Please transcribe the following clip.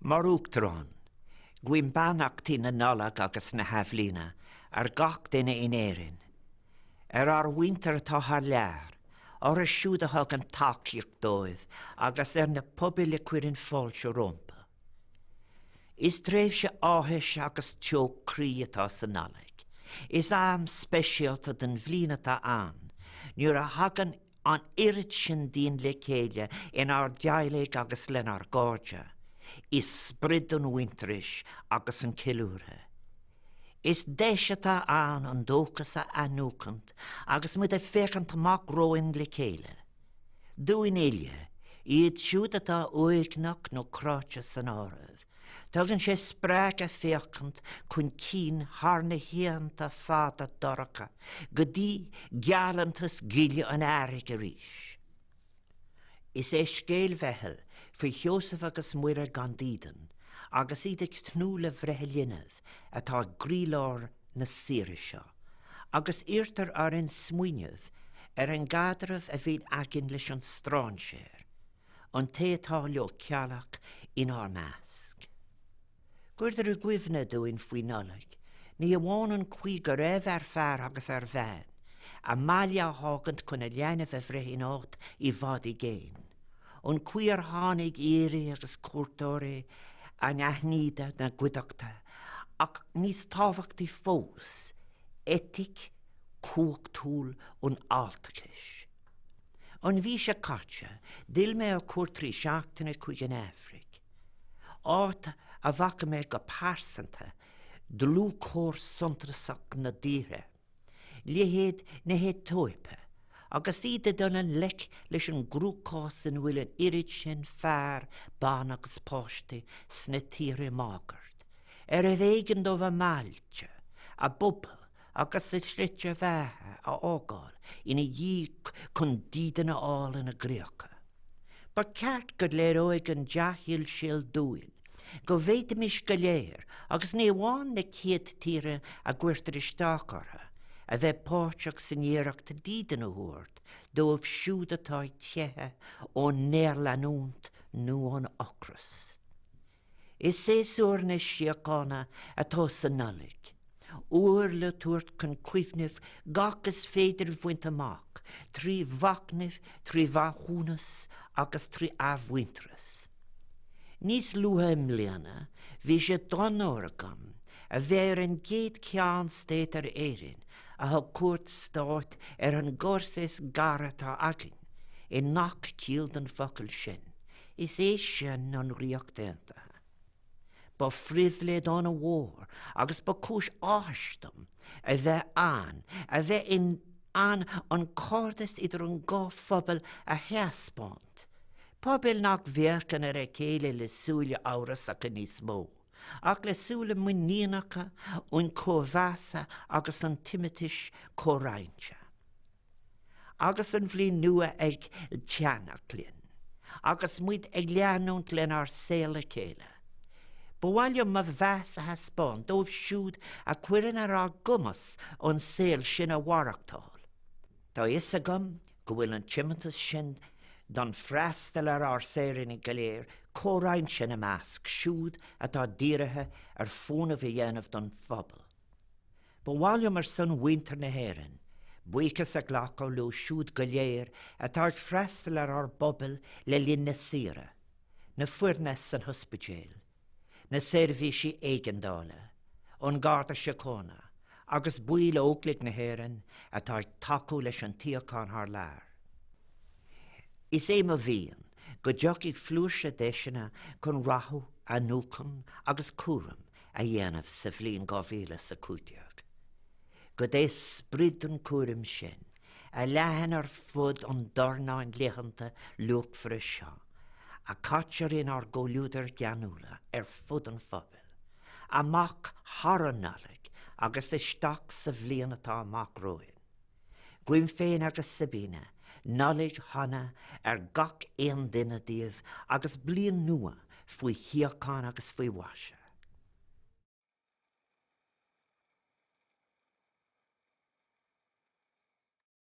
Mar Uachtarán, guím beannachtaí na Nollag agus na hAthbhliana ar gach duine in Éirinn, ar ár mhuintir atá thar lear, orthu siúd a thugann tacaíocht dóibh agus ar na pobail a chuireann fáilte rompu. Is tréimhse áthais agus teocht croí atá sa Nollaig. Is am speisialta den bhliain atá ann nuair a thagann an oiread sin dínn le chéile inár dteaghlaigh agus lenár gcairde, i sprid an mhuintearais agus an cheiliúrtha. Is deis atá ann an dóchas a athnuachaint agus muid ag féachaint amach romhainn le chéile. Dúinn uile, iad siúd atá uaigneach nó cráite san áireamh, Tugann sé spreagadh féachaint chun cinn thar na hoícheanta fada dorcha go dtí gealantas gile an earraigh arís. Is é scéal Bheithil faoi Sheosamh agus Muire gan dídean agus iad ag tnúth le bhreith a linbh atá i gcroílár na saoire seo, agus iarrtar orainn smaoineamh ar an gcaidreamh a bhíonn againn leis an strainséir, an té atá leochaileach inár measc. Cuirtear i gcuimhne dúinn faoi Nollaig, ní amháin an chaoi go raibh ar fear agus ar bhean a mbaile a fhágaint chun a leanbh a bhreith in áit i bhfad i gcéin, an chaoi ar tháinig aoirí agus cuairteoirí anaithnide 'na gcuideachta, ach níos tábhachtaí fós, eitic chumhachtúil an fháilteachais. An mhí seo caite, d'fhill mé ó chuairt 3 seachtaine chuig an Afraic, áit a bhfaca mé go pearsanta dlúthchomhar suntasach na dtíortha, leithéid na hAetóipe, agus iad ag dul i ngleic leis an gcruachás ina bhfuil an oiread sin fear, ban agus páistí sna tíortha máguaird, arbh éigean dóibh a mbailte, a bpobail, agus a slite beatha a fhágáil ina dhiaidh chun dídean a fháil ina gcríocha. Ba cheart go léireoidh an dea-thoil sin dúinn go bhféadfaimis go léir, agus ní amháin na chéad tíortha a gcuirtear isteach orthu, a bheith páirteach san iarracht dídean a thabhairt dóibh siúd atá ag teitheadh ón ngéarleanúint nó ón ocras. Is séasúr na síochána atá sa Nollaig, uair le tabhairt chun cuimhnimh gach is féidir a bhaint amach trí mhachnamh, trí mhaithiúnas agus trí athmhuintearas. Níos luaithe i mbliana bhí sé d'onóir agam a bheith ar an gcéad Cheann Stáit ar Éirinn a thug cuairt stáit ar an gcomharsa is gaire atá againn, i ngach ciall den focal sin. Is é sin an Ríocht Aontaithe. Ba phribhléid an-mhór agus ba chúis áthais dom a bheith ann, a bheith in ann an cairdeas idir an dhá phobal a thaispeáint, pobail nach bhféachann ar a chéile le súile amhrasacha níos mó, ach le súile muiníneacha an chóimheasa agus an tiomantais chomhroinnte. Agus an bhliain nua ag teannadh linn, agus muid ag leanúint lenár saol le chéile, ba mhaith liom mo mheas a thaispeáint dóibh siúd a chuireann ar ár gcumas an saol sin a mhaireachtáil. Tá a fhios agam go bhfuil an tiomantas sin don freastal ar ár saoránaigh go léir comhroinnte ina measc siúd atá dírithe ar fónamh a dhéanamh don phobal. Ba mhaith liom ar son mhuintir na hÉireann, buíochas a ghlacadh leo siúd go léir atá ag freastal ar ár bpobail le linn na saoire, na foirne san ospidéil, na seirbhísí éigeandála, an Garda Síochána agus baill Óglaigh na hÉireann atá ag tacú leis an tsíocháin thar lear. Is é mo mhian go dtiocfaidh flúirse deiseanna chun rathú, athnuachan agus cúram a dhéanamh sa bhliain 2015. Go dté sprid an chúraim sin, a leathann ar fud an dornáin laethanta luachmhara seo, a chaitear inár gcomhluadair gheanúla ar fud an phobail, amach thar an Nollaig agus isteach sa bhliain atá amach romhainn. Guím féin agus Sabina Nollaig shona ar gach aon duine díobh agus bliain nua faoi shíocháin agus faoi mhaise.